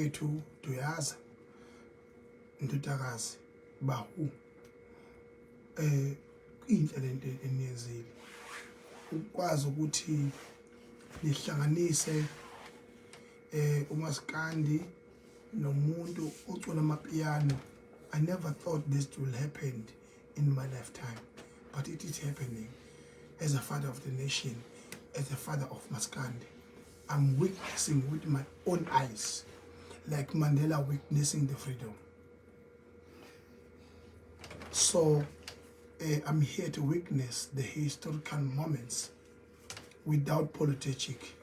Mfowethu Duyaza, ndodakazi Bahu, inhle lento eniyenzile ukwazi ukuthi nihlanganise umaskandi nomuntu ocula amapiano. I never thought this will happen in my lifetime, but it is happening. As a father of the nation, as a father of maskandi, I'm witnessing with my own eyes, like Mandela witnessing the freedom. So I'm here to witness the historical moments without politic,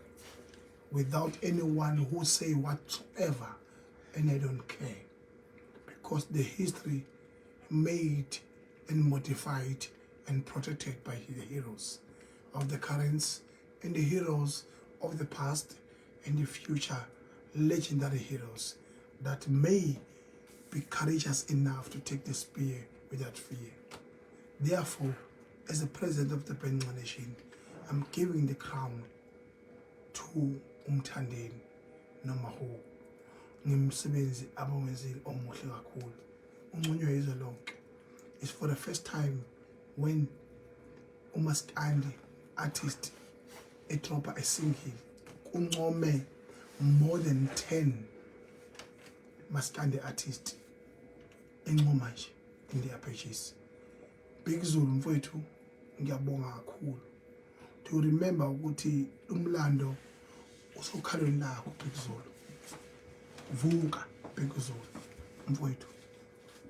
without anyone who say whatsoever, and I don't care, because the history made and modified and protected by the heroes of the currents and the heroes of the past and the future, legendary heroes that may be courageous enough to take the spear without fear. Therefore, as the president of the Bhenca Nation, I'm giving the crown to uMthandeni noMahu ngemisebenzi abawenzile omuhle kakhulu, unconywe izwe lonke. It's for the first time when umaskandi artist edropa a single, kuncome more than 10 maskandi artist encoma nje in their pages. Big Zulu mfowethu, ngiyabonga kakhulu to remember ukuthi umlando usokhalweni lakho. Big Zulu, vuka. Big Zulu mfowethu,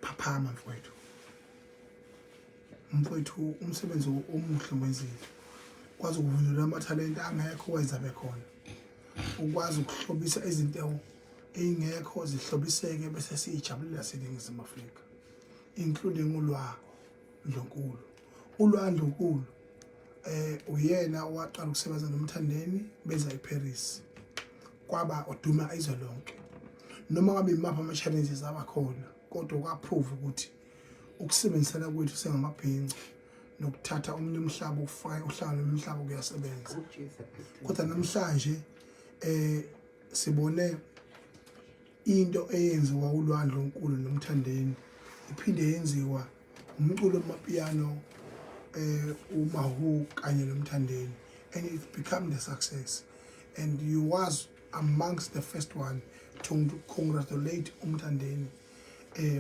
phaphama mfowethu. Mfowethu, umsebenzi omuhle wenzile, kwazi ukuvundulula amathalente angekho, wenza bekhona, ukwazi ukuhlobisa izinto ey'ngekho zihlobiseke bese siyijabulela siNingizimu Afrika, including uLwa Ndlunkulu. ULwa Ndlunkulu uyena owaqala ukusebenza noMthandeni, beza eParis, kwaba oduma izwe lonke. Noma ngabe imaphi ama-challenges abakhona, kodwa kwaprove ukuthi ukusebenzisana kwethu sengamabhinca nokuthatha omunye umhlaba ukufaka uhlanga nomhlaba kuyasebenza. Kodwa namhlanje sibone into eyenziwa uLwa Ndlunkulu noMthandeni iphinde yenziwa umculo wamapiano uMahu kanye noMthandeni, and it become the success, and you was amongst the first one to congratulate uMthandeni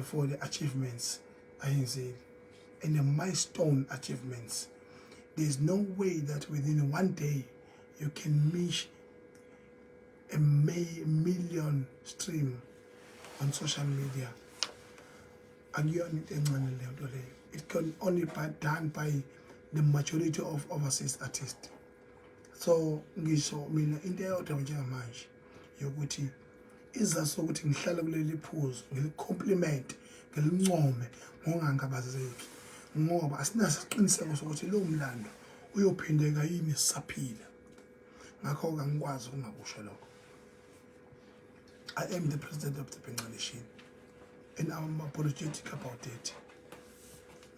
for the achievements ayenzile and the milestone achievements. There's no way that within one day you can reach a million stream on social media. Akuyona into encane leyo nto leyo. It can only be done by the majority of overseas artists. So ngisho mina into eyodwa njengamanje yokuthi isizathu sokuthi ngihlale kuleli phuzu, ngilicompliment, ngilincome ngokungangabazeki, ngoba asinaso isiqiniseko sokuthi lowo mlando uyophindeka yini sisaphila. Ngakho-ke angikwazi ukungakusho lokho. I am the president of the Bhenca Nation and I'm apologetic about it.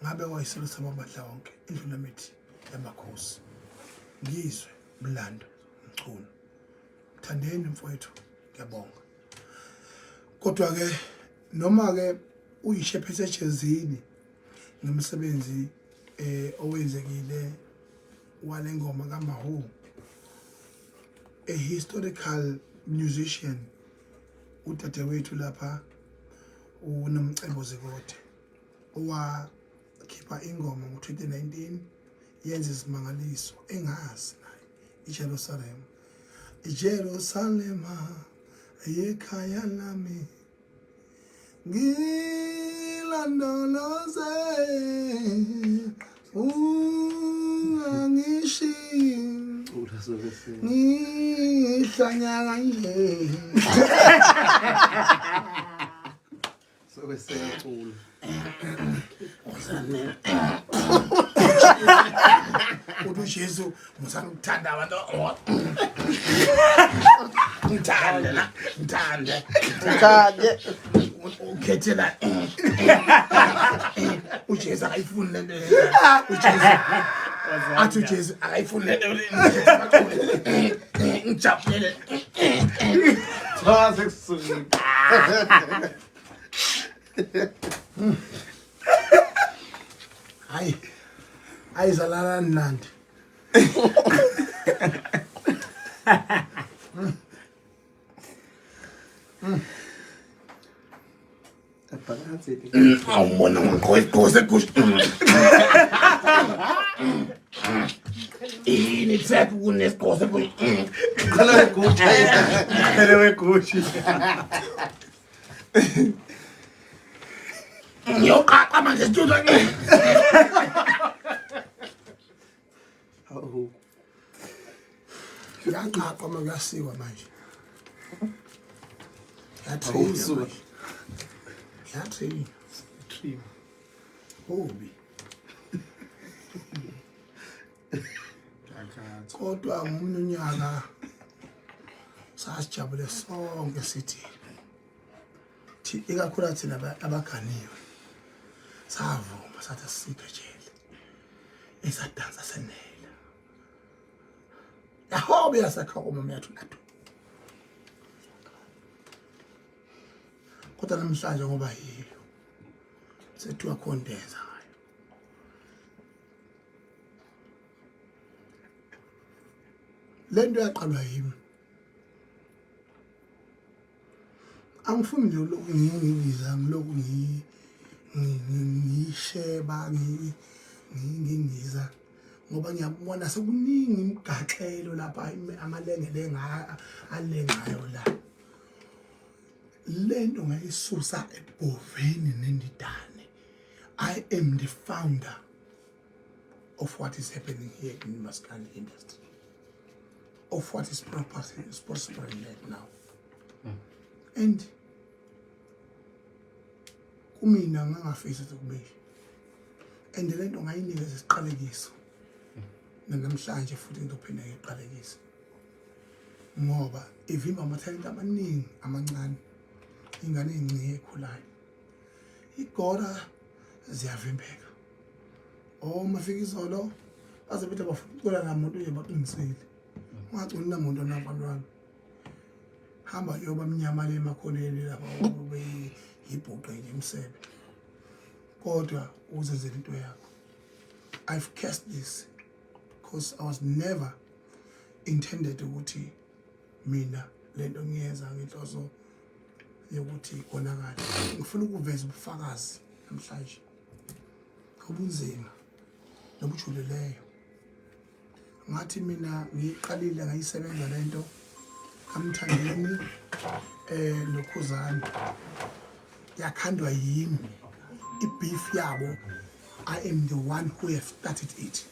Ngabe wayisilo samabandla wonke, indlulamithi yamakhosi, ngizwe mlando Mchunu. Mthandeni mfowethu, ngiyabonga. Kodwa-ke noma-ke uyishephethe ejezini ngomsebenzi owenzekile wale ngoma kaMahu, a historical musician, udadewethu lapha uNomcebo Zikode, owakhipha ingoma ngo-2019 yenza izimangaliso engazi naye, iJerusalem, iJerusalema yekhaya lami, ngilondoloze ungangishiyi. Cula sobe Ngihlanya kanje. Sobe seyacula. Uthi uJesu, musani ukuthanda abantu, ngithande la, ngithande. Ngithande. Ukhethela uJesu akayifuni lento. UJesu athi, uJesu akayifuni lento, ngijabulele. Cha, sekusukile. Hayi, ayizalana nandi. Awubona ngigqoke isigqoko segusha. Ini track kunesigqoko segusha. Qhele weGucci. Qhele weGucci. Ngiyoqaqa manje studio. Hawu. Kuyaqaqwa uma kuyasikwa manje. Yatrainywa Awusuka. manje. Yatrainywa. Trim. Kubi. Kodwa ngomunye unyaka sasijabule sonke sithi ikakhulu thina abaganiwe savuma sathi asikho ejele esadansa senela yahobe yasakha umama yathu nathu. Kodwa namhlanje ngoba yiyo sethiwa khondenza ngayo. Lento yaqalwa yimi. Angifuni nje lokhu ngingibiza ngilokhu ngisheba ngingiza ngoba ngiyabona sekuningi imigaxelo lapha amalengelenga alengayo la. Lento ngayisusa ebhoveni nendidane. I am the founder of what is happening here in Maskandi industry, of what is prospering right now. And kumina ngangafisa ukuthi kube and lento ngayinikeza isiqalekiso namhlanje futhi ngizophinda ngiqalekise ngoba ivimba amathalente amaningi amancane, ingane ezincike ekhulayo igora ziyavimbeka. Oh, mafika izolo baze bethi abafuna ukucula namuntu nje, baqinisile ungaculi namuntu nabantwana, hamba yoba mnyama le emakhoneni lapha ube yibhuqe nje emsebe, kodwa uzenzele into yakho. I've cast this because I was never intended ukuthi mina lento ngiyenza ngenhloso yokuthi konakale. Ngifuna ukuveza ubufakazi namhlanje obunzima nobujulileyo. Ngathi mina ngiyiqalile ngayisebenza lento kaMthandeni noKhuzani, yakhandwa yimi i-beef yabo. I am the one who have started it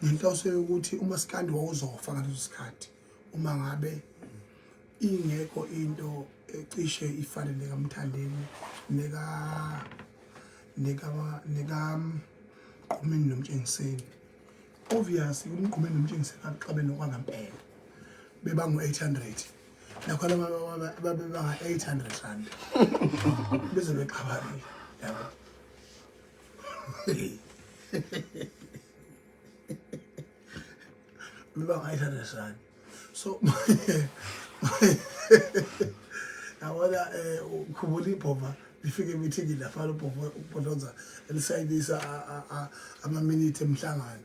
ngenhloso yokuthi umaskandi wawuzofa ngaleso sikhathi uma ngabe ingekho into ecishe ifane nekaMthandeni neka Mgqumeni noMtshengiseni. Obviously uMgqumeni noMtshengiseni baxabene okwangempela, bebangu-800 nakhona babebanga R800 beze bexabanile, yabo. Bebanga R800. So yabona, ukhumbula ibhova lifike emithingini lafana ubhova ubhodloza elisayinisa amaminithi emhlangano,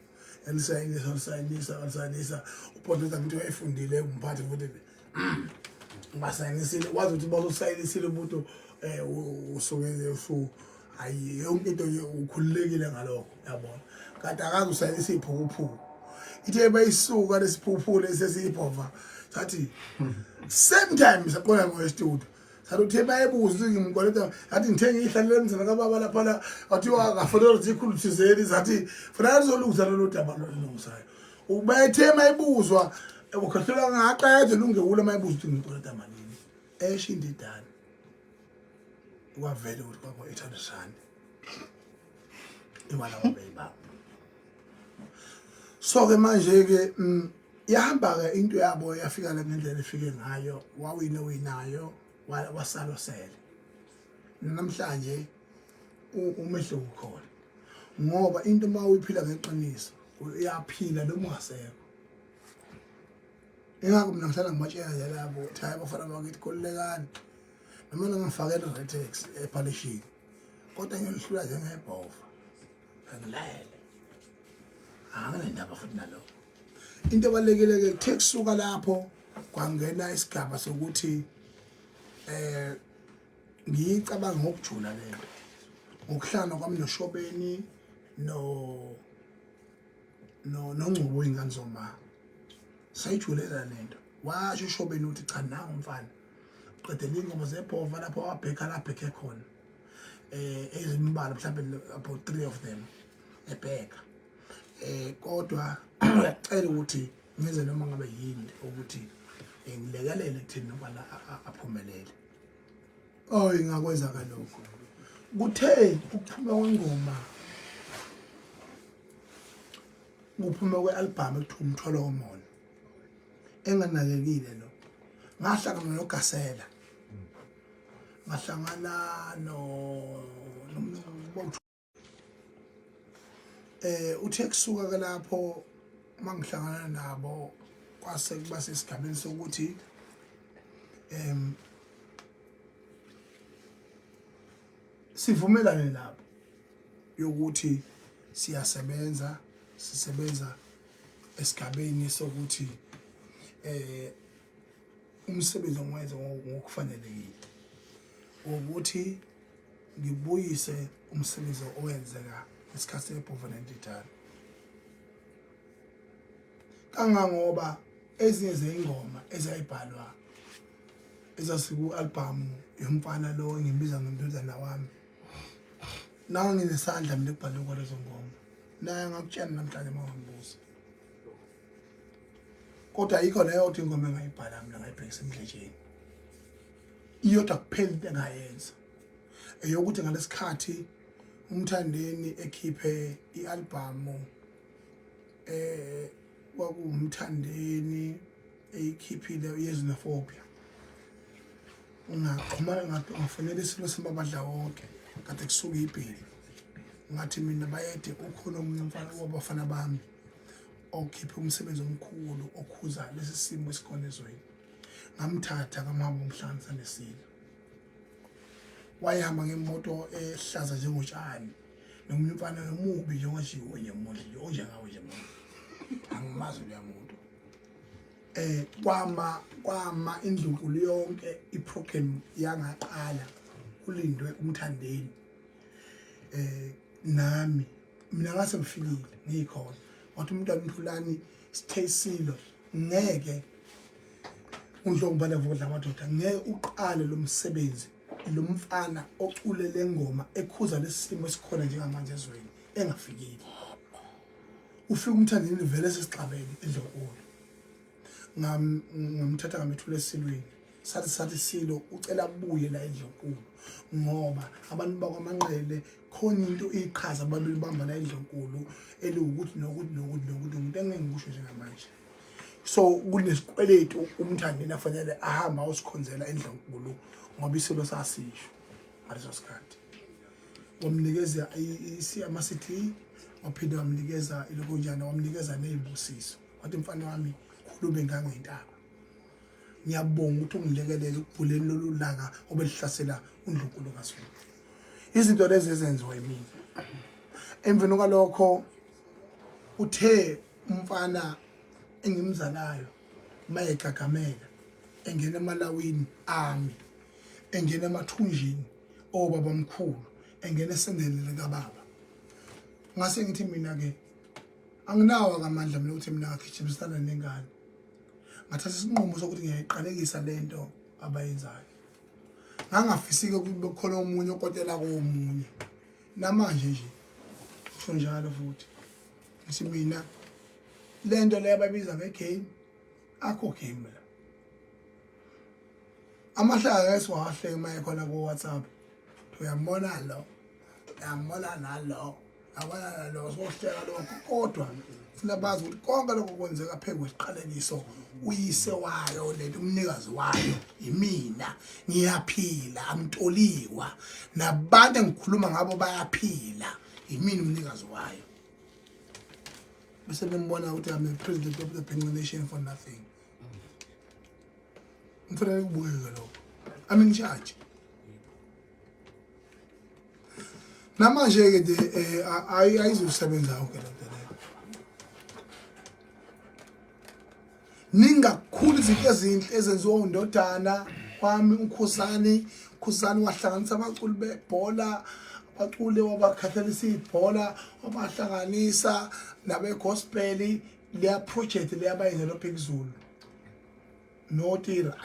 elisayinisa lisayinisa lisayinisa ubhodloza ngithi wayefundile umphathi futhi basayinisile, wazi ukuthi bazosayinisile umuntu usuke usu hayi yonke into nje ukhululekile ngalokho, yabona. Kanti akaze usayinisa iphukuphuku, ithe bayisuka lesiphukuphuku lesi esiyibhova sathi same time saqonda ngo-studio sathi uthe bayebuza ukuthi ngimkweleta, athi ngithenge ihlalele emzini kababa laphana, kwathiwa akafonela ukuthi ikhulu thizeni, sathi funeka lizolungisa lolo daba lolungisayo. Ubethe mayibuzwa ukhohlelwa ngaqeda lungewula mayibuza ukuthi ngimkweleta malini, esho indidane kwavele ukuthi kwakho R800 imali ababeyibamba. So ke manje ke yahamba ke into yabo yafika la ngendlela efike ngayo, wawina winayo wasala osele. Namhlanje umehluko ukhona ngoba into uma uyiphila ngeqiniso uyaphila noma ungasekho. Ingakho mina ngihlala ngibatshela nje labo ukuthi hayi bafana bakithi, khululekani. Noma ningangifakela i-Retex ephalishini, kodwa ngiyolihlula njengebhova. Angilayele. Anginendaba futhi nalokho. Into ebalulekile-ke kuthe kusuka lapho kwangena isigaba sokuthi ngiyicabanga ngokujula lento. Ngokuhlangana kwami noShobeni no no noNgcubo ingane zoma. Sayijulela lento. Washo uShobeni ukuthi cha nangu umfana. Qedela ingoma zebhova lapho wabheka la bheke khona. Ezimbalwa mhlawumbe about 3 of them ebheka. Kodwa uyacela ukuthi ngenze noma ngabe yini ukuthi ngilekelele kuthini nobana aphumelele. Oh ingakwenza kalokho. Kuthe ukuphuma kwengoma kuphuma kwe-album ekuthiwa Umthwalo Womona enganakekile lo ngahlangana noGasela ngahlangana no uthe kusuka ke lapho mangihlangana nabo kwase kuba sesigabeni sokuthi sivumelane nabo yokuthi siyasebenza sisebenza esigabeni sokuthi umsebenzi ongiwenza ngokufanelekile ukuthi ngibuyise umsebenzi owenzeka ngesikhathi sebhova nendidane kangangoba ezinye zeyingoma ezayibhalwa ezasiku-albhamu yomfana lo engimbiza ngendodana wami nawe nginesandla mina ekubhalweni kwalezo ngoma naye angakutshela namhlanje uma ungibuza kodwa ayikho leyodwa ingoma engayibhala mina ngayibhekisa emdletsheni iyodwa kuphela into engayenza eyokuthi ngalesikhathi uMthandeni ekhiphe i-albhamu kwakuwuMthandeni eyikhiphile yezinophobia ngaxhumana ngafonela isilo sembabadla wonke kade kusuka ibheli ngathi mina bayede ukhona omunye umfana wabafana bami okhiphe umsebenzi omkhulu okhuza lesi simo esikhona ezweni ngamthatha ngamhamba umhlanganisa nesilo wayehamba ngemoto ehlaza njengotshani nomunye umfana omubi njengojiwo nje muhle nje onjengawe nje muntu angimazi loya muntu kwama indlunkulu yonke iprogram yangaqala kulindwe uMthandeni nami mina ngase ngifikile ngikhona wathi umntwana uMthulani sithe isilo ngeke uNdlombane vodla amadoda ngeke uqale lo msebenzi lo mfana ocule le ngoma ekhuza lesimo esikhona njengamanje ezweni engafikile ufika uMthandeni vele sesixabene endlunkulu ngamthatha ngamethula esilweni sathi silo ucela abuye la endlunkulu ngoba abantu bakwaManqele khona into iqhaza ababelibamba la endlunkulu eliwukuthi nokuthi nokuthi nokuthi nokuthi engeke ngikusho njengamanje so kunesikweletu uMthandeni afanele ahambe ayosikhonzela endlunkulu ngoba isilo sasisho ngaleso sikhathi wamnikeza ama-CD waphinde wamnikeza ilokonjana wamnikeza ney'busiso wathi mfana wami khulube ngangentaba ngiyabonga ukuthi ungilekelele ukubhuleni lolu laka obelihlasela uNdlunkulu kaZulu izinto lezi ezenziwa yimina emveni kwalokho uthe umfana engimzalayo mayegagamela engena emalawini ami engena emathunjini obaba mkhulu engena esendeni likababa ngase ngithi mina ke anginawo akamandla mina ukuthi mina ngagijimisana nengane ngathatha isinqumo sokuthi ngiyayiqalekisa lento abayenzayo ngangafisike ukuthi bekhona omunye okotela komunye namanje nje kusho njalo futhi ngithi mina lento le ababiza ngegame akho game la amahlaka esiwahleke uma ekhona ku-WhatsApp uyambona lo uyambona nalo yabona nalo sohleka lokho kodwa funa bazi ukuthi konke lokho kwenzeka phezu kwesiqalekiso uyise wayo lento umnikazi wayo imina ngiyaphila amtoliwa nabantu engikhuluma ngabo bayaphila imina umnikazi wayo bese bembona ukuthi I'm the president of the Bhinca Nation for nothing. Ngifanele kubukeke lokho. I'm in charge. Namanje-ke nje um ayizusebenza yonke le nto leyo. Ningi kakhulu izinto ezinhle ezenziwa undodana wami uKhuzani. Khuzani wahlanganisa abaculi bebhola, abaculi wabakhathalisa ibhola, wabahlanganisa nabe-gospel. Leya project leya bayenze noBig Zulu noTira,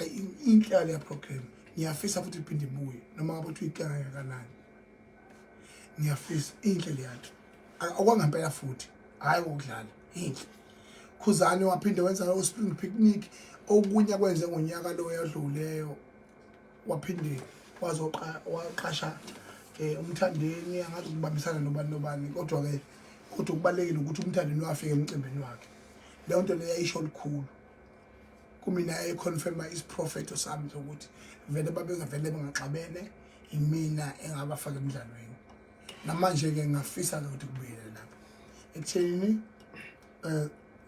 inhle leya program. Ngiyafisa futhi iphinde ibuye noma ngabe uthi uyinkinga kangakanani, ngiyafisa inhle leya nto okwangempela futhi, hhayi ukudlala, inhle. Khuzani waphinde wenza o-spring picnic, okunye akwenze ngonyaka lo odluleyo, waphinde waqasha uMthandeni, angazi ukubambisana nobani nobani, kodwa-ke kodwa kubalulekile ukuthi uMthandeni wafika emcimbini wakhe. Leyo nto leyo yayisho lukhulu kumina, yayiconfirma isiprofetho sami sokuthi vele babengavele bengaxabene, imina engabafaka emdlalweni. Namanje-ke ngingafisa-ke ukuthi kubuyele lapho ekuthenini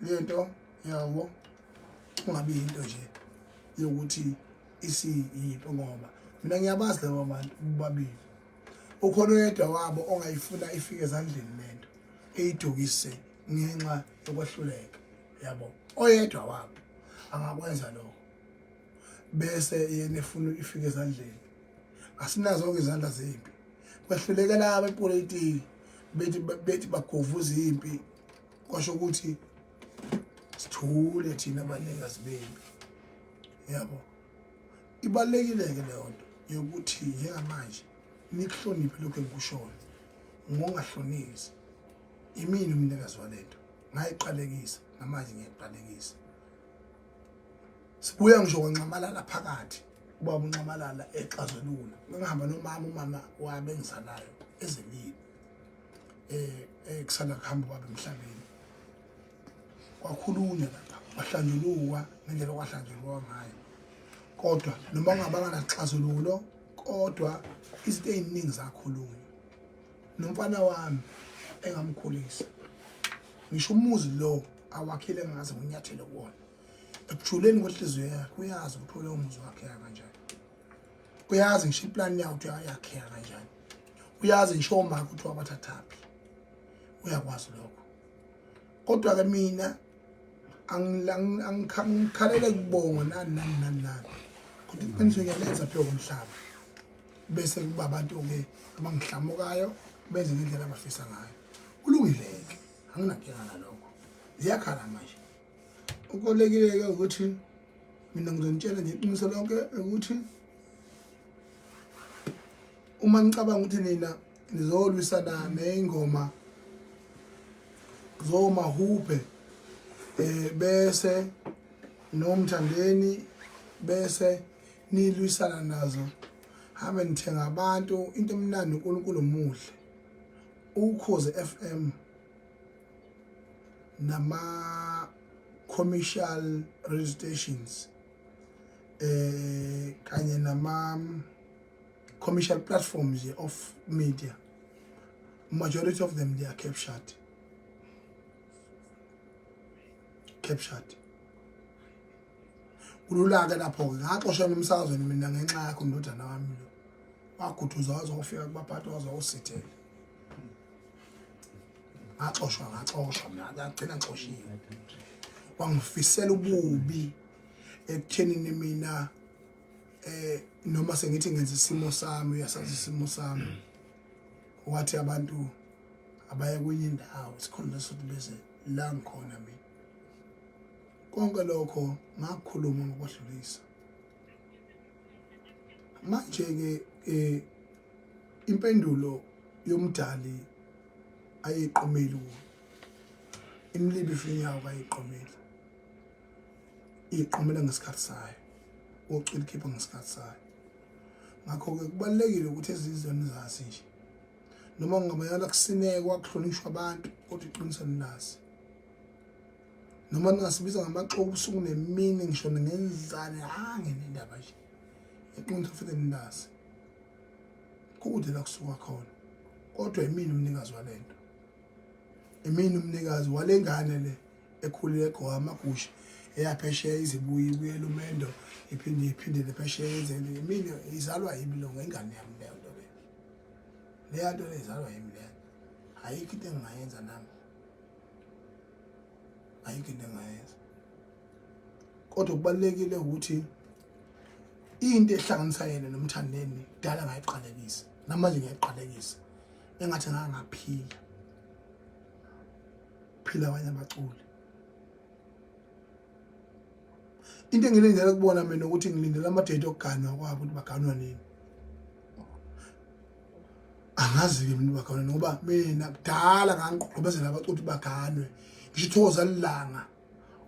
lento yawo kungabi yinto nje yokuthi isiyimpi, ngoba mina ngiyabazi labo bantu bobabili. Ukhona oyedwa wabo ongayifuna ifike ezandleni lento eyidukise ngenxa yokwehluleka, yabo. Oyedwa wabo angakwenza lokho bese yena efuna ifike ezandleni. Asinazo-ke izandla zempi, kwehluleke laba epolitiki bethi bagovuza impi, kwasho ukuthi sithule thina abanikazi bempi, yabo. Ibalulekile-ke leyo nto yokuthi njengamanje nikuhloniphe lokhu engikushoyo, ngongahlonizi. Imini umnikazi walento ngayiqalekisa, namanje ngiyayiqalekisa. Sibuya ngisho kwanxamalala phakathi, ubaba uNxamalala exazulula, ngihamba nomama, umama wami engizalayo ezelile kusanda kuhamba ubaba emhlabeni. Kwakhulunywa lapha, kwahlanjulukwa ngendlela okwahlanjulukwa ngayo, kodwa noma kungabanga naxazululo, kodwa izinto ey'ningi zakhulunywa. Nomfana wami engamkhulisa, ngisho umuzi lo awakhile engaze nginyathele kuwona, ekujuleni kwenhliziyo yakhe uyazi ukuthi lowo muzi wakheka kanjani, uyazi ngisho iplani yawo ukuthi yakheka kanjani, uyazi ngisho omaka ukuthi wabathathaphi, uyakwazi lokho. Kodwa-ke mina angikhalele kubonga nani nani nani nani, kodwa iqiniso ngiyalenza phezu komhlaba, bese kuba abantu-ke abangihlamukayo benze ngendlela abafisa ngayo. Kulungile-ke, anginankinga nalokho. Ziyakhala manje. Okubalulekile-ke ukuthi mina ngizonitshela nje iqiniso lonke, ukuthi uma nicabanga ukuthi nina nizolwisana ney'ngoma zomahuphe bese noMthandeni bese nilwisana nazo, hambe nithenga abantu. Into emnandi, uNkulunkulu omuhle, Ukhozi FM nama commercial radio stations kanye nama commercial platforms of media, majority of them, they are captured. Kulula-ke lapho-ke, ngaxoshwa emsakazweni mina ngenxa yakho ndodana wami lo, waguduza waze wafika kubaphathi, waze wawusithela. Ngaxoshwa, ngaxoshwa mina, ngagcina ngixoshiwe. Wangifisela ububi ekuthenini mina noma sengithi ngenza isimo sami, uyasazi isimo sami. Wathi abantu abaye kwenye indawo, sikhona sokuthi beze la ngikhona mina. Konke lokho ngakukhuluma ngokwadlulisa. Manje-ke impendulo yomdali ayiqomeli kuwo, imlibi ifinyawo kayiqomeli, iqomela ngesikhathi sayo, ucwila ikhipha ngesikhathi sayo. Ngakho-ke kubalulekile ukuthi ezizwe nizazi nje, noma kungabayala kusinekwa kuhlonishwa abantu, kodwa iqiniso nilazi. Noma ningasibiza ngamaxoki ubusuku nemini, ngisho ningenzani, anginendaba nje, iqiniso futhi nilazi. Kude la kusuka khona, kodwa imini umnikazi walento, imini umnikazi wale ngane le ekhulile egqoka amagusha eyaphesheya, izibuye ibuyela umendo, iphinde iphindele phesheya, yenzele imini izalwa yimi lo, ngengane yami leyo nto leyo. Leya nto le izalwa yimi leya. Ayikho into engingayenza nami. Ayikho into engingayenza. Kodwa kubalulekile ukuthi into ehlanganisa yena noMthandeni kudala ngayiqalekisa. Namanje ngiyayiqalekisa. Engathi ngangaphila. Phila abanye abaculi. Into engilindele kubona mina ukuthi ngilindele ama-date okuganwa kwabo ukuthi baganwa nini. Angazi-ke mina baganwa ngoba mina kudala ngangiqhubezela abaculi ukuthi baganwe. Ngisho ithokoza lilanga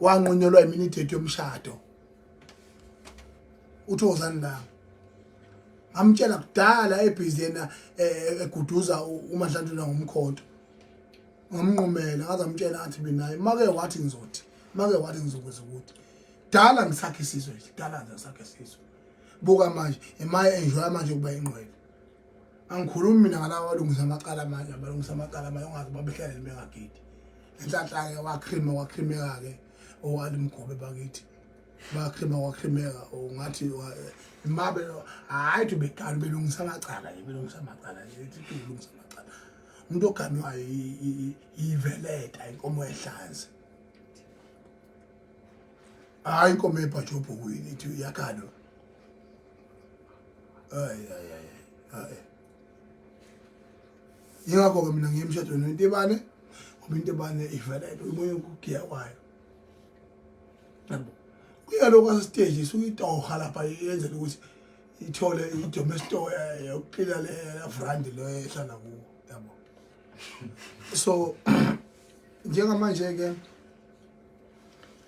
wanqunyelwa yimina idate yomshado. Uthokozani langa. Ngamtshela kudala ebhizi yena eh, eguduza uMadlantula ngomkhonto. Ngamnqumela ngaze ngamtshela ngathi mina make wathi ngizothi make wathi ngizokwenza ukuthi dala ngisakhe isizwe nje dala nje ngisakhe isizwe. Buka manje emaye enjoy manje ukuba ingqwele. Angikhulumi mina ngalaba abalungisa amacala manje abalungisa amacala manje ongazi babehlale bengagidi. Enhlanhla ke wakhrimeka wakhrimeka ke owalimgobe bakithi. Bakhrimeka wakhrimeka ungathi mabe hayi ukuthi begana belungisa amacala nje belungisa amacala nje ithi ulungisa amacala. Umuntu oganwayo iveleta inkomo ehlanzi. Hayi inkomo ebhajobhukwini ithi iyaganwa. Hayi hayi hayi hayi. Yingakho-ke mina ngiye emshadweni wentibane ngoba intibane ivelele umoya ukugiya kwayo. Yabo. Kuya lokho kwasesiteji isuke itoha lapha yenzela ukuthi ithole idomesto yokuphila le vrandi lo ehlala kuwo yabo. So njengamanje ke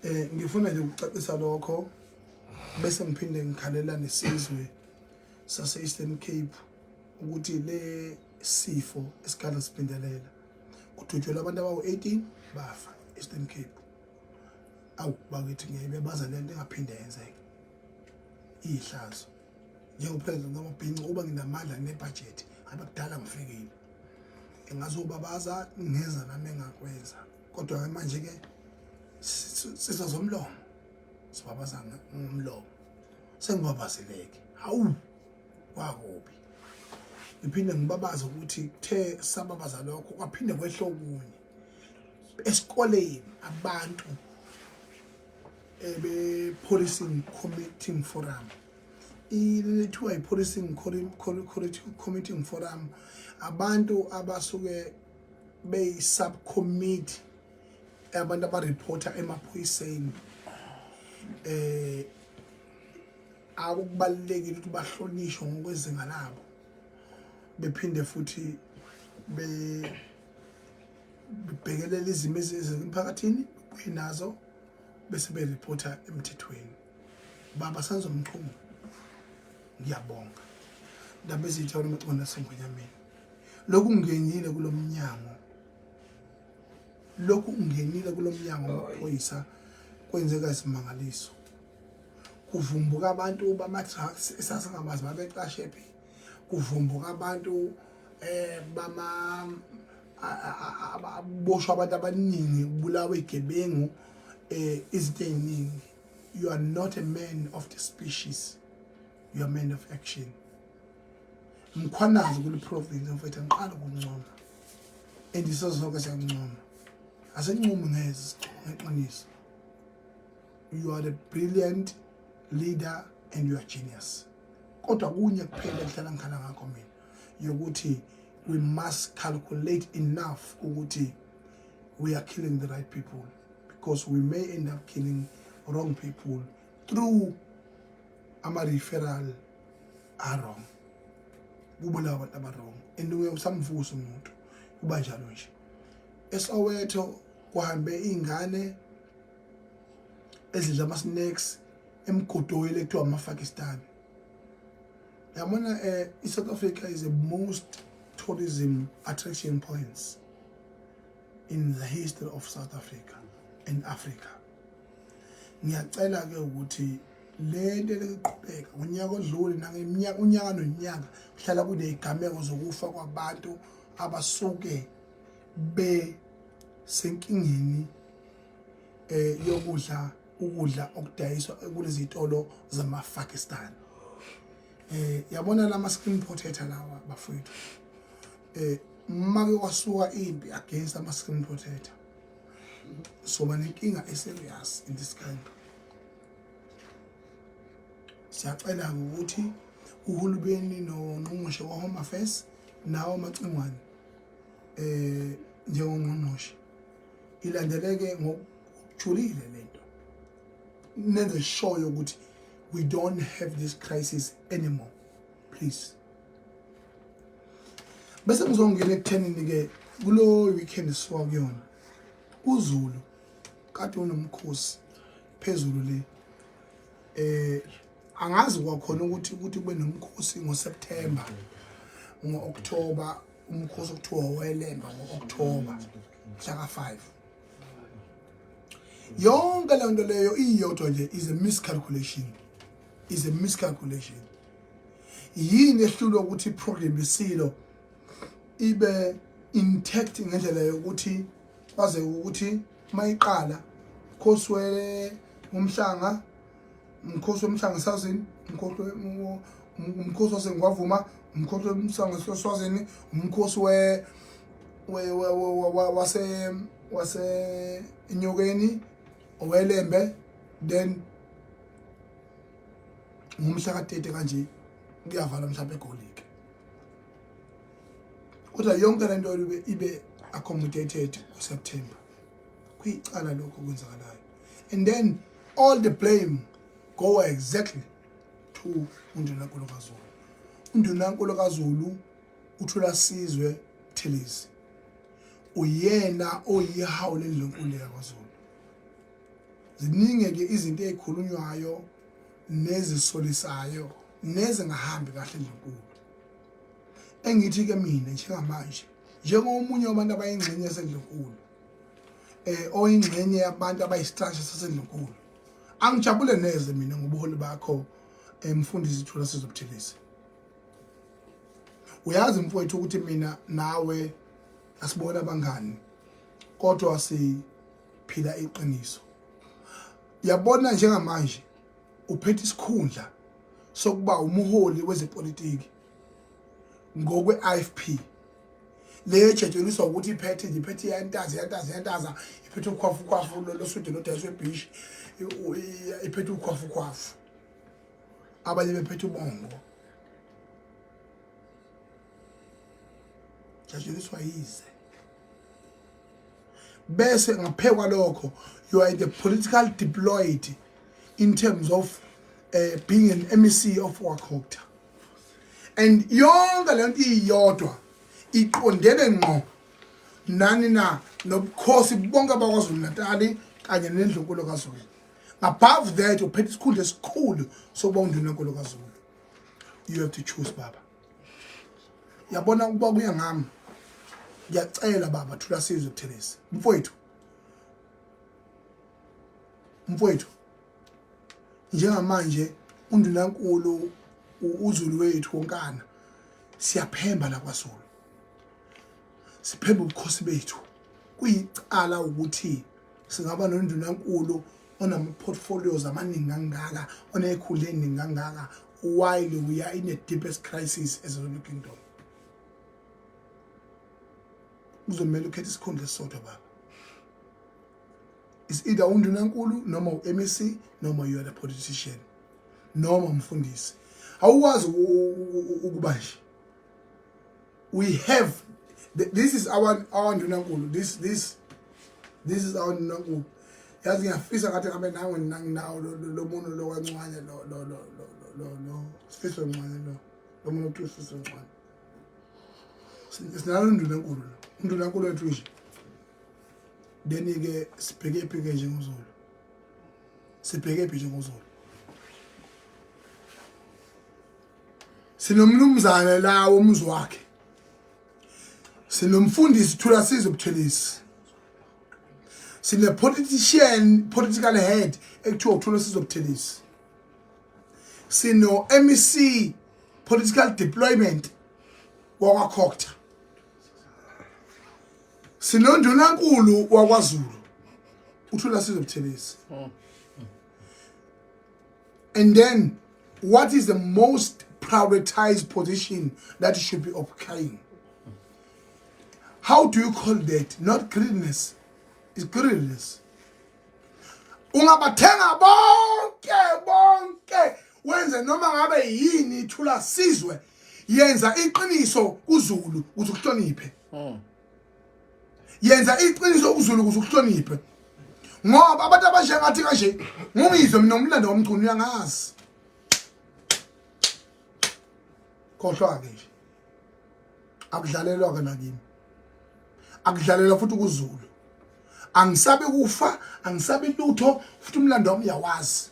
eh ngifuna nje ukucacisa lokho bese ngiphinde ngikhalela nesizwe sase Eastern Cape ukuthi le sifo esikhala siphindelela kudutshulwa abantu abawu-18 bafa Eastern Cape. Awu bakithi ngeke baza lento engaphinde yenzeke. Ihlazo. Njengopresident wamabhinca uba nginamandla nebudget ngabe kudala ngifikile. Engazobabaza ngeza nami engakwenza. Kodwa ke manje ke sizo zomlomo. Sibabaza ngomlomo. Sengibabazeleke. Hawu kwakubi. Ngiphinde ngibabaze ukuthi kuthe sababaza lokho kwaphinde kwehla okunye. Esikoleni abantu ebe policing committee forum ilithiwa i-policing committee forum abantu abasuke beyi-subcommittee abantu abareporta emaphoyiseni eh akubalulekile ukuthi bahlonishwe ngokwezinga labo bephinde futhi be bebhekelela izimo ezisemphakathini bebuye nazo bese bereporta emthethweni. Baba Senzo Mchunu, ngiyabonga. Ndaba ezitha wena sengonyameni. Lokhu ngingenile kulomnyango. Lokhu ngingenile kulomnyango wamaphoyisa kwenzeka isimangaliso. Kuvumbuka abantu bama-drugs esasingabazi babecashe phi. Kuvumbuka abantu eh bama aboshwa abantu abaningi kubulawa igebengu eh izinto eziningi. You are not a man of the species, you are a man of action. Mkhwanazi kule province mfethu ngiqala ukuncoma and isizonke siyakuncoma. Asincomi ngeze ngeqiniso. You are a brilliant leader and you are genius. Kodwa kunye kuphela engihlala ngikhala ngakho mina yokuthi we must calculate enough ukuthi we are killing the right people, because we may end up killing wrong people through ama referral are wrong. Kubulawa abantu aba wrong and uye usamvusa umuntu kuba njalo nje. eSoweto kuhambe izingane ezidla ama snacks emgodoyi lekuthiwa amaPakistan. Yabona eh iSouth Africa is the most tourism attraction points in the history of South Africa and Africa. Ngiyacela ke ukuthi le nto leqhubeka unyaka odlule nangeminyaka unyaka nonyaka kuhlala kunezigameko zokufa kwabantu abasuke besenkingeni eh yokudla ukudla okudayiswa kulezi zitolo zamaPakistan. Eh yabona lama screen potato lawa bafowethu. Make kwasuka impi against ama screen protector, soba nenkinga eserious in this country. Siyacela ukuthi uhulumeni nongqongqoshe wa Home Affairs nawo amacingwane njengongqongqoshe ilandeleke ngokujulile lento, nenze sure ukuthi we don't have this crisis anymore, please. Bese ngizongena ekuthenini ke kulo weekend sisuka kuyona, uZulu kade unomkhosi phezulu le. Angazi kwakhona ukuthi kube nomkhosi ngoSeptember, ngo-October, umkhosi okuthiwa welemba ngo-October mhla ka-5. Yonke le nto leyo iyodwa nje is a miscalculation, is a miscalculation. Yini ehlulwa ukuthi iprogram yesilo ibe intact ngendlela yokuthi kwaze ukuthi mayiqala mkhosi umhlanga, umkhosi womhlanga sazini, umkhosi wasengwavuma, umkhosi womhlanga swazini, umkhosi we wase wase enyokeni, owelembe, then ngomhla ka-30 kanje kuyavalwa mhlawumbe egolike. Kodwa yonke lento ibe accommodated kuSeptember. Kuyicala lokho okwenzakalayo, and then all the blame go exactly to undunankulu kaZulu. Undunankulu kaZulu uThulasizwe Buthelezi uyena oyihawu lendlunkulu yakwaZulu. Ziningi ke izinto ezikhulunywayo nezisolisayo nezingahambi kahle endlunkulu. Engithi ke mina njengamanje, njengomunye wabantu abayingxenye yasendlunkulu, oyingxenye yabantu abayistructure sasendlunkulu, angijabule neze mina ngobuholi bakho, mfundisi Thulasizwe Buthelezi. Uyazi mfowethu ukuthi mina nawe asibona abangani, kodwa siphila iqiniso. Yabona njengamanje uphethe isikhundla sokuba umholi wezepolitiki ngokwe-IFP, le ejatshuliswa ukuthi iphethe nje, iphethe iyantaza, iyantaza, iyantaza, iphethe ukhwafukhwafu losude lodayiswe ebhishi, iphethe ukhwafukhwafu, abanye bephethe ubongo. Jatshuliswa yize. Bese ngaphe kwalokho you are the political deployed in terms of being an MEC of WACOGTA, and yonke lento iyodwa iqondene ngqo nani na nobukhosi bonke bakwaZulu Natal kanye nendlunkulu kaZulu. Above that uphethe isikhundla esikhulu sokuba undunankulu kaZulu. You have to choose, baba. Yabona ukuba kuya ngami, ngiyacela baba Thulasizwe Buthelezi, mfowethu, mfowethu, njengamanje undunankulu uZulu wethu wonkana, siyaphemba la kwaZulu, siphemba ubukhosi bethu. Kuyicala ukuthi singaba nondunankulu onama-portfolios amaningi kangaka, onekhundla eningi kangaka, while we are in a deepest crisis as a Zulu kingdom. Kuzomele ukhethe isikhundla esisodwa, baba. Is either undunankulu noma u-MEC noma you are the politician noma umfundisi. Awukwazi ukuba nje. We have this is our ndunankulu, this is our ndunankulu. Yazi ngiyafisa ngathi ngabe nawe nginawo lo muntu lo kancwane, lo Sifiso Ncwane, lo muntu okuthiwa Sifiso Ncwane. Sinalo undunankulu, lo undunankulu wethu nje. Then ke sibheke phi ke njengoZulu? Sibheke phi njengoZulu? Sinomnumzane la womuzi wakhe, sinomfundisi Thulasizwe Buthelezi, sine politician, political head ekuthiwa uThulasizwe Buthelezi, sino MEC political deployment wakwaCogta, sinondunankulu wakwaZulu uThulasizwe Buthelezi. And then what is the most prioritized position that you should be occupying? How do you call that? Not greediness. It's greediness. Ungabathenga bonke bonke wenze noma ngabe yini ithula sizwe yenza iqiniso kuZulu ukuze ukuhloniphe. Yenza iqiniso kuZulu ukuze ukuhloniphe. Ngoba abantu abanjengathi kanje ngungizwe mina umlando womchunu uyangazi. Khohlwa ke nje. Akudlalelwa ke nakimi. Akudlalelwa futhi kuZulu. Angisabi kufa, angisabi lutho futhi umlando wami uyawazi.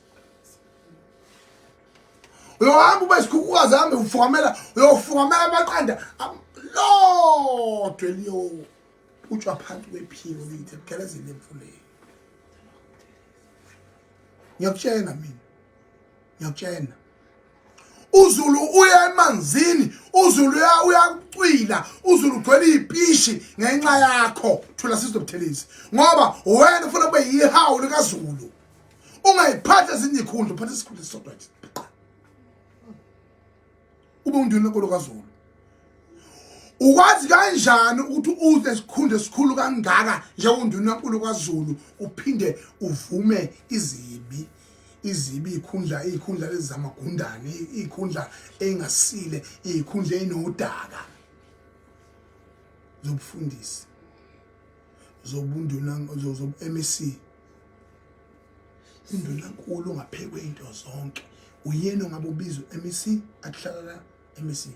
Uyohamba ube isikhukhukazi hambe ufukamela, uyofukamela amaqanda lodwa eliyo utshwa phansi kwephiko lithi kugelezele emfuleni. Ngiyakutshela mina. Ngiyakutshela. uZulu uya emanzini uZulu uyacwila uZulu ugcwele izipishi ngenxa yakho thula sizwe Buthelezi ngoba wena ufuna kube yihawu likaZulu ungayiphatha ezinye izikhundla uphatha isikhundla esisodwa nje ube unduna enkolo kaZulu ukwazi kanjani ukuthi uze esikhundla esikhulu kangaka njengonduna enkulu kaZulu uphinde uvume izibi izibi ikhundla ikhundla lezi zamagundane ikhundla engasile ikhundla enodaka zobufundisi zobunduna zobu MEC undunankulu ongaphekwe into zonke uyena ongabe ubiza u-MEC athi hlala la MEC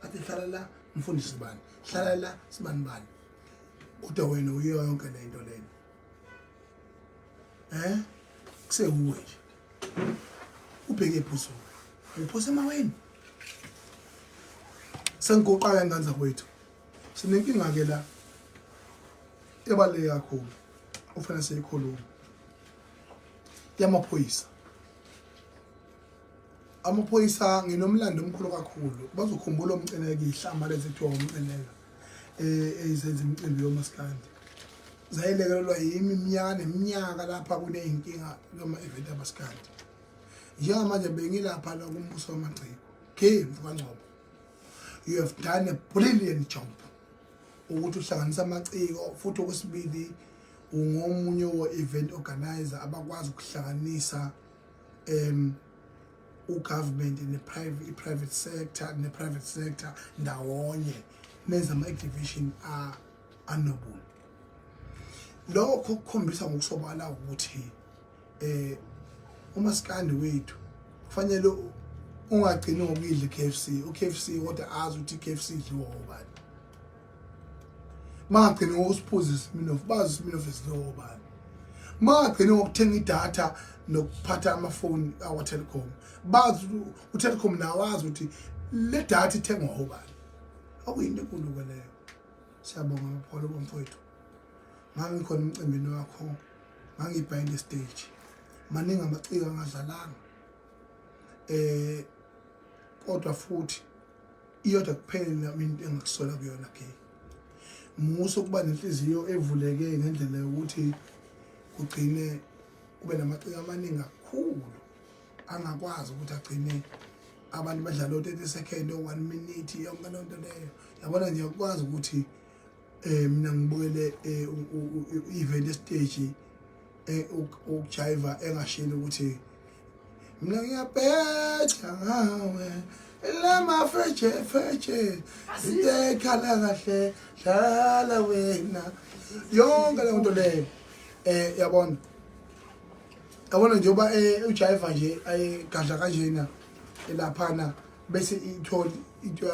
athi hlala la mfundisi bani hlala la sibani bani kodwa wena uyiyo yonke le nto lena eh kusewuwe nje ubheke phuzulu uphose emaweni sengiguqa ke ngane zakwethu sinenkinga ke la ebaluleke kakhulu ofanele siyikhulume yamaphoyisa amaphoyisa nginomlando omkhulu kakhulu bazokhumbula umcineka ihlamba lezi kuthiwa umcineka eh ezenza imicimbi yomaskandi zayilekelelwa yimi iminyaka neminyaka lapha kuney'nkinga kama-event amaskandi njengamanje bengilapha la kumbuso wamaciko ke mfukangcobo you have done a brilliant job ukuthi uhlanganise amaciko futhi okwesibili ungomunye wo-event organizer abakwazi ukuhlanganisa um ugovernment ne-private i-private sector ne-private sector ndawonye nenza ama-activation anobuntu lokho kukhombisa ngokusobala ukuthi eh umaskandi wethu kufanele ungagcini ngokuyidla i-KFC u-KFC kodwa azi ukuthi i-KFC idliwa ubani mangagcini ngokusiphuza iSmirnoff bazi iSmirnoff idliwa ubani mangagcini ngokuthenga idatha nokuphatha amafoni awa-Telkom bazi u-Telkom nawo azi ukuthi le datha ithengwa ubani okuyinto enkulu ke leyo siyabonga mapholo bomfowethu ngangikhona emcimbini wakho ngangibehind stage maningi amaciko angadlalanga eh kodwa futhi iyodwa kuphela into engakusola kuyona ke musa ukuba nenhliziyo evuleke ngendlela yokuthi kugcine kube namaciko amaningi kakhulu angakwazi ukuthi agcine abantu badlala o-30 second o-1 minute yonke loo nto leyo yabona nje akukwazi ukuthi um mina ngibukele i-event esiteji ukujayiva engashilo ukuthi mina ngiyabheja ngawe lamafeje feje into ekhala kahle dlala wena yonke leyo nto leyo um yabona yabona njengoba ujayiva nje ayegadla kanjena elaphana bese ithole into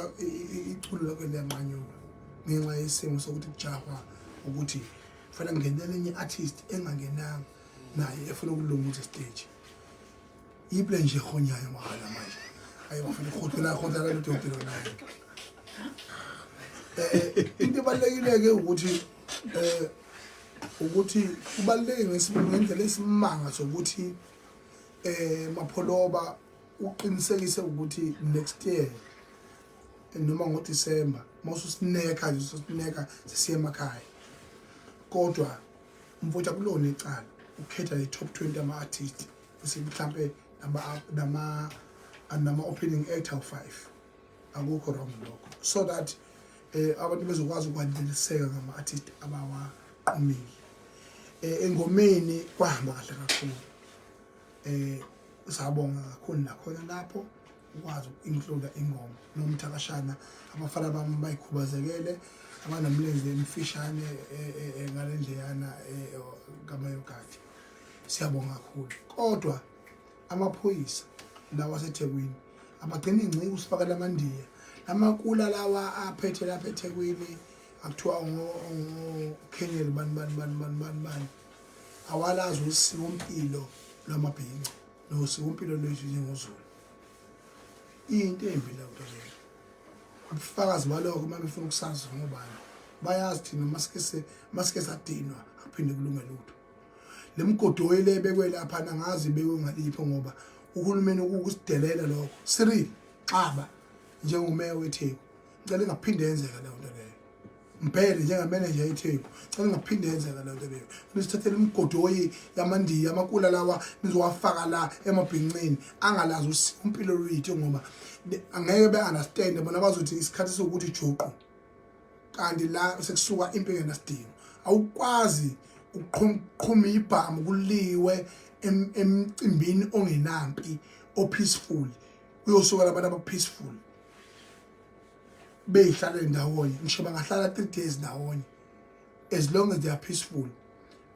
iculo lakhe liyanqanyulwa ngenxa yesimo sokuthi kujahwa ukuthi kufanele ngingenele enye i-artist engangenanga naye efuna ukulunguza stage yiple nje ehonyayo mahhala manje ayi bafuna ukhothela khothela lodoti lona eh into ebalekile ke ukuthi eh ukuthi kubaluleke ngendlela esimanga sokuthi eh Mapholoba uqinisekise ukuthi next year noma ngoDisemba mawususineka nje ususineka sesiya emakhaya kodwa mfowethu akulona icala ukhetha le top 20 ama artist bese mhlambe nama nama opening act awu 5 akukho wrong lokho so that Abantu bezokwazi ukwaneliseka ngama-artist abawaqomile. Engomeni kwahamba kahle kakhulu. Sabonga kakhulu nakhona lapho ukwazi uku-include ingoma nomthakashana, abafana bami bayikhubazekele abanomlenze emfishane ngale ndleyana kamayogadi. Siyabonga kakhulu. Kodwa amaphoyisa lawa aseThekwini abagcina ingciki usifakela amandiya lamakula lawa aphethe lapha eThekwini, akuthiwa ngoKheneli bani bani bani bani bani bani, awalazi usikompilo lwamabhinca nosikompilo lwethu njengoZulu. Into embi leyo nto leyo. Ubufakazi balokho, uma befuna ukusazi ngobani, bayazi. Thina masike sadinwa, akuphinde kulunge lutho. Le mgodoyi le ebekwe lapha nangazi ibekwe ngaliphi, ngoba uhulumeni ukusidelela lokho. Cyril Xaba njengomeya weTheku, ngicela ingaphinde yenzeka leyo nto leyo. Mbhele njengameneja yeTheku, cela ingaphinde yenzeka leyo nto leyo. Nisithathele imigodoyi yamandiya, amakula lawa nizowafaka la emabhinceni angalazi usikompilo lwethu, ngoba angeke be-understand bona. Bazothi isikhathi sokuthi juqu, kanti la sekusuka impi engenasidingo. Awukwazi ukuqhuma ibhamu kuliwe emcimbini ongenampi, o-peaceful. Kuyosuka labantu aba-peaceful beyihlale ndawonye, ngisho bangahlala 3 days ndawonye, as long as they are peaceful,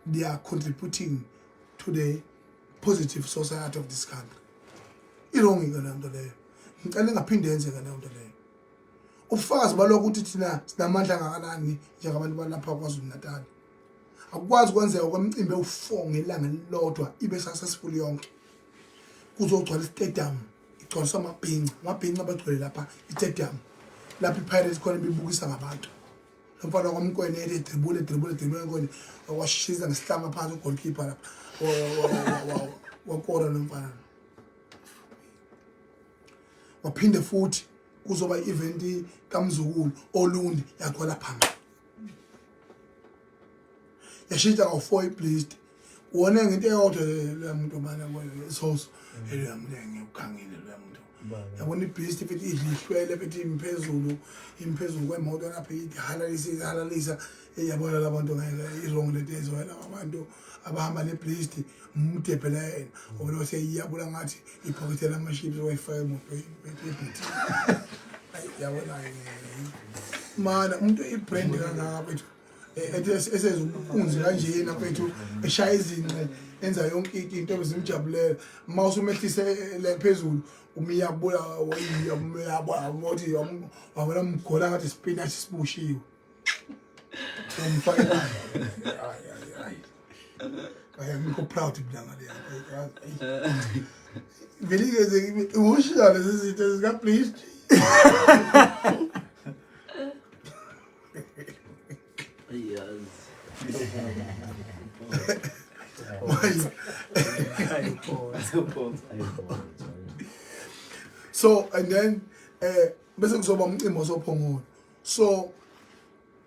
they are contributing to the positive society of this country. I-wrong-ke leyo nto leyo. Ngicela ingaphinde yenzeka leyo nto leyo. Ubufakazi balokho ukuthi thina sinamandla angakanani njengabantu balapha KwaZulu Natal, akukwazi kwenzeka kwemicimbi ewu-4 ngelanga elilodwa ibe successful yonke, kuzogcwala istadium, igcwaliswa amabhinca. Amabhinca abagcwele lapha istadium, lapho i-Pirates khona ibibukisa ngabantu. Lo mfana kwaMkwene ethi dribule, dribule, dribule, nkone washisa ngesihlama phansi ugoalkeeper lapha, wakora lo mfana. Waphinde futhi kuzoba i-event kaMzukulu Olundi, yagcwala phansi, yashintsha kawu-4 iblist wona ngento eyodwa. Loya muntu mana soso, loya muntu ngiyukhangile loya muntu, yabona ibeast futhi idla ihlwele futhi imphezulu, imphezulu kwemoto lapha, ithi halalisa, ihalalisa, yabona labantu ngeke, i-wrong lento eyenziwa laba abantu abahamba nebeast. Mude phela yena, ubona seyiyabula ngathi iphakethe lama-chips wayifaka emotweni ebhuti. Yabona mana umuntu i-brand kangaka mfethu, ethi esenza ubunzi kanjena mfethu, eshaya izinqe, enza yonke into ebezimjabulela. Uma usumehlise le phezulu, umiyabuya uyabuya, wabona mgola ngathi spinach sibushiwe, umfakela. Hayi, hayi, hayi, hayi, angikho proud mina ngale. Vele ke emotional lezi zinto zika please. Yazi. Manje so and then bese kuzoba umcimbi osophongolo, so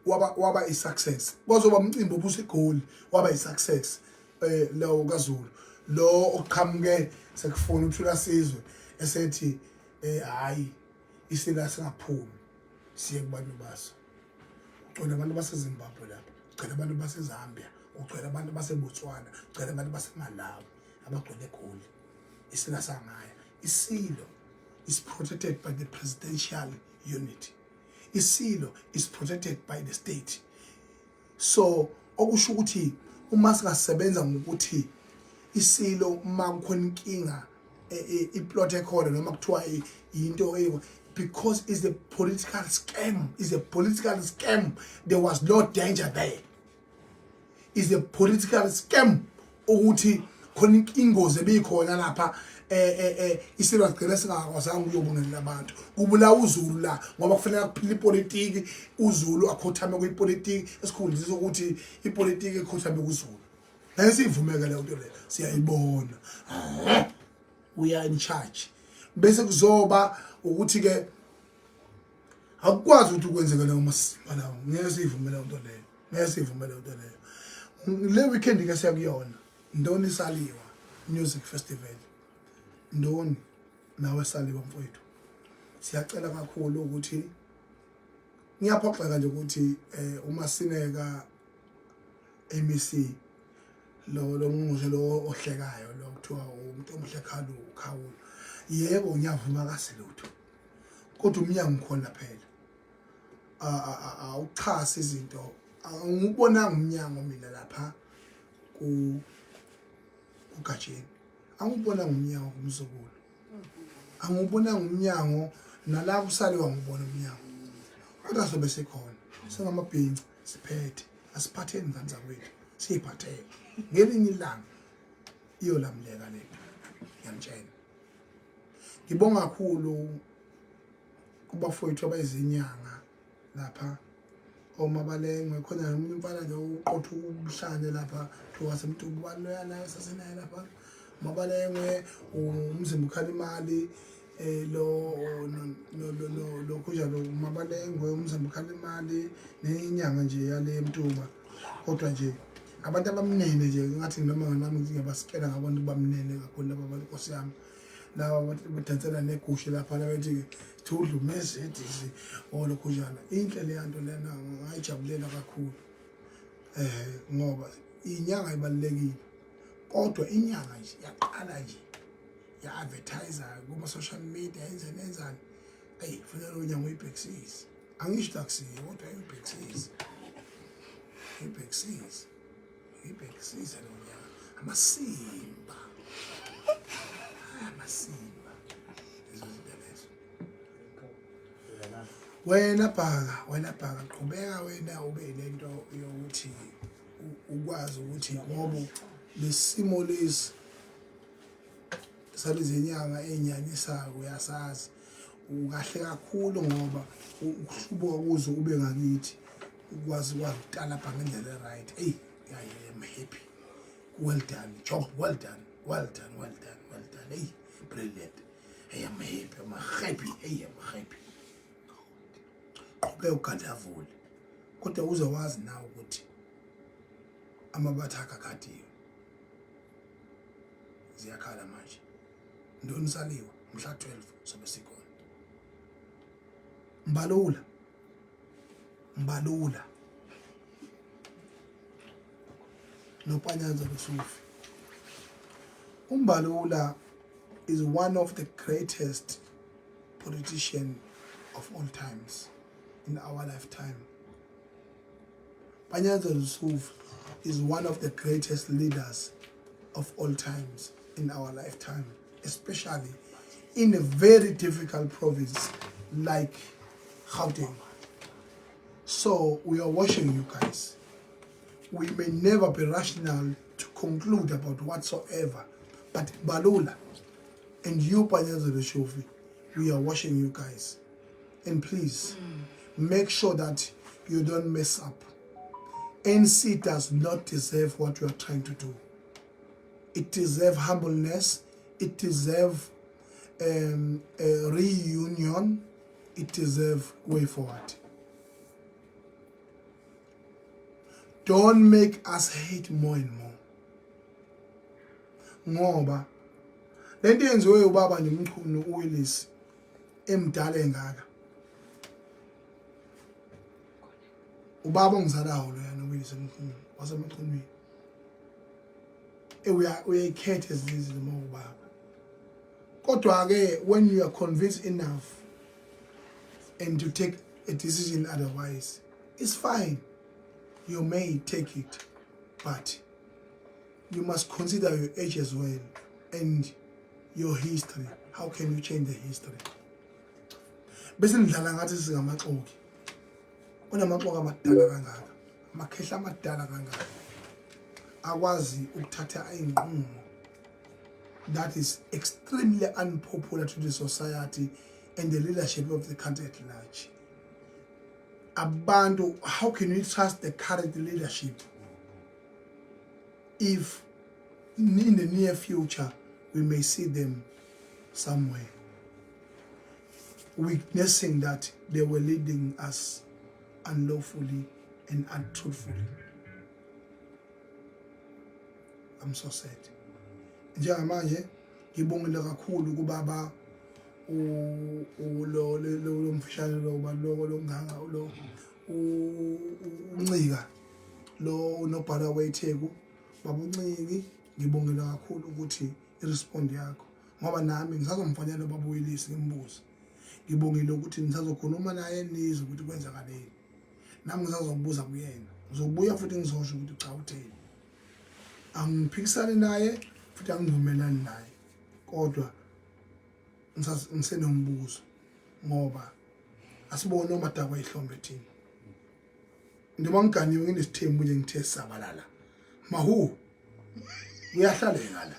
waba i-success. Kwazoba umcimbi obuseGoli, waba i-success lawo kaZulu lo oqhamuke sekufuna uThula Sizwe, esethi hayi, isila singaphumi siye kubantu baso. Kugcwele abantu baseZimbabwe lapha, kugcwele abantu baseZambia, kugcwele abantu baseBotswana, kugcwele abantu baseMalawi abagcwele eGoli. Isila sangaya. Isilo is protected by the presidential unit. Isilo is protected by the state. So okusho ukuthi uma singasebenza ngokuthi isilo, uma kukhona inkinga, iplot ekhona noma kuthiwa into, because it's a political scam, is a political scam. There was no danger there. Is a political scam ukuthi khona ingozi ebikhona lapha, isilo sigcina singakwazanga ukuyobongelela abantu. Kubulawa uZulu la ngoba kufanele kuphila ipolitiki, uZulu akhothame kwipolitiki esikhundleni sokuthi ipolitiki ekhothame kuZulu. Ngeke siyivumeke leyo nto leyo, siyayibona. We are in charge. Bese kuzoba ukuthi ke akukwazi ukuthi kwenzeke leyo masimba lawo. Ngeke siyivume leyo nto leyo, ngeke siyivume leyo nto leyo. Le weekend ke siyakuyona Ndoni Saliwa Music Festival. Ndoni nawe Saliwa mfowethu, siyacela kakhulu ukuthi Ngiyaphoxeka nje ukuthi uma sineka MEC lo ngqongqoshe lo ohlekayo lo kuthiwa umuntu omuhle khalu khawula. Yebo, ngiyavuma kasilutho, kodwa umnyango ukhona phela, awuchasi izinto. Angikubonanga umnyango mina lapha ku kuGatsheni, angikubonanga umnyango kumzukulu, angikubonanga umnyango nala kusaliwa, ngibona umnyango, kodwa sobe sikhona singamabhinci, siphethe. Asiphatheni ngane zakwethu, siyiphathele. Ngelinye ilanga iyolamuleka lento, ngiyamtshela. Ngibonga kakhulu kubafowethu abayizinyanga lapha omabalengwe khona, nomunye umfana nje uqotha ubuhlane lapha kuthiwa wasemtubu bani loya, naye sasenaye lapha mabalengwe, umzimba ukhala imali, lo no lokhu njalo mabalengwe, umzimba ukhala imali, nenyanga nje yale mtuba. Kodwa nje abantu abamnene nje, ngathi noma nami ngiyabasikela ngabantu bamnene kakhulu laba bantu, Nkosi yami, laba badansela negusha lapha, labethi thudla uMercedes olokhu njalo. Inhle leya nto lena, ngayijabulela kakhulu ngoba inyanga ibalulekile, kodwa inyanga nje yaqala nje ya-advertise kuma social media, yenzeni yenzani, eyi, kufanele unyanga uyibhekisise. Angisho akusiyo, kodwa uyibhekisise, uyibhekisise, uyibhekisise lo nyanga. Amasimba, amasimba, lezo zinto lezo. Wena bhaka, wena bhaka, qhubeka wena ube lento yokuthi ukwazi ukuthi ngoba lesimo lesi salezinyanga ey'nyanyisayo uyasazi ukahle kakhulu, ngoba ukuhlubuka kuze ube ngakithi ukwazi ukwazi ukutalapha ngendlela e-right. Eyi, I am happy. Well done, job well done, well done, well done, well done. Hey, brilliant. Hey, I'm happy, I'm happy. Hey, I'm happy. Qhubeka ugandavule, kodwa uze wazi nawe ukuthi amabatha akho agadiwe, ziyakhala manje. Ntoni saliwa mhla 12 sobe sikhona. Mbalula, Mbalula noPanyaza Lesufi. Umbalula is one of the greatest politician of all times in our lifetime. Panyaza Lesufi is one of the greatest leaders of all times in our lifetime, especially in a very difficult province like Gauteng. So we are watching you guys. We may never be rational to conclude about whatsoever, but Balula and you, Panyaza Lesufi, we are watching you guys. And please make sure that you don't mess up. ANC does not deserve what you are trying to do. It deserves humbleness. It deserves a reunion. It deserves way forward. Don't make us hate more and more. Ngoba lento yenziwe ubaba nje uMchunu uWillis emdala engaka. Ubaba ongizalayo loyana uWillis Mchunu waseMchunwini. Uyayikhetha ezinye izinto uma ubaba. Kodwa ke when you are convinced enough and you take a decision otherwise, it's fine. You may take it, but you must consider your age as well and your history. How can you change the history? Bese nidlala ngathi singamaxoki. Kunamaxoki amadala kangaka, amakhehla amadala kangaka akwazi ukuthatha inqumo that is extremely unpopular to the society and the leadership of the country at large. Abantu, how can we trust the current leadership if in the near future we may see them somewhere witnessing that they were leading us unlawfully and untruthfully? I'm so sad. Njengamanje ngibongile kakhulu kubaba. Lo lo mfishane lo baloko lo nganga lo uNcika lo unobhala weTheku, baba uNciki, ngibongela kakhulu ukuthi i-respond yakho, ngoba nami ngisazomfonela ubaba uWillis ngimbuze. Ngibongile ukuthi ngisazokhuluma naye, nizwe ukuthi kwenzakaleni. Nami ngisazokubuza kuyena, ngizobuya futhi ngizosho ukuthi cha, utheni. Angiphikisani naye futhi angivumelani naye, kodwa ngisenombuzo, ngoba asibone omadakwa ihlombe thina. Njengoba ngiganiwe nginesithembu nje, ngithe sabalala mahu, kuyahlaleka la.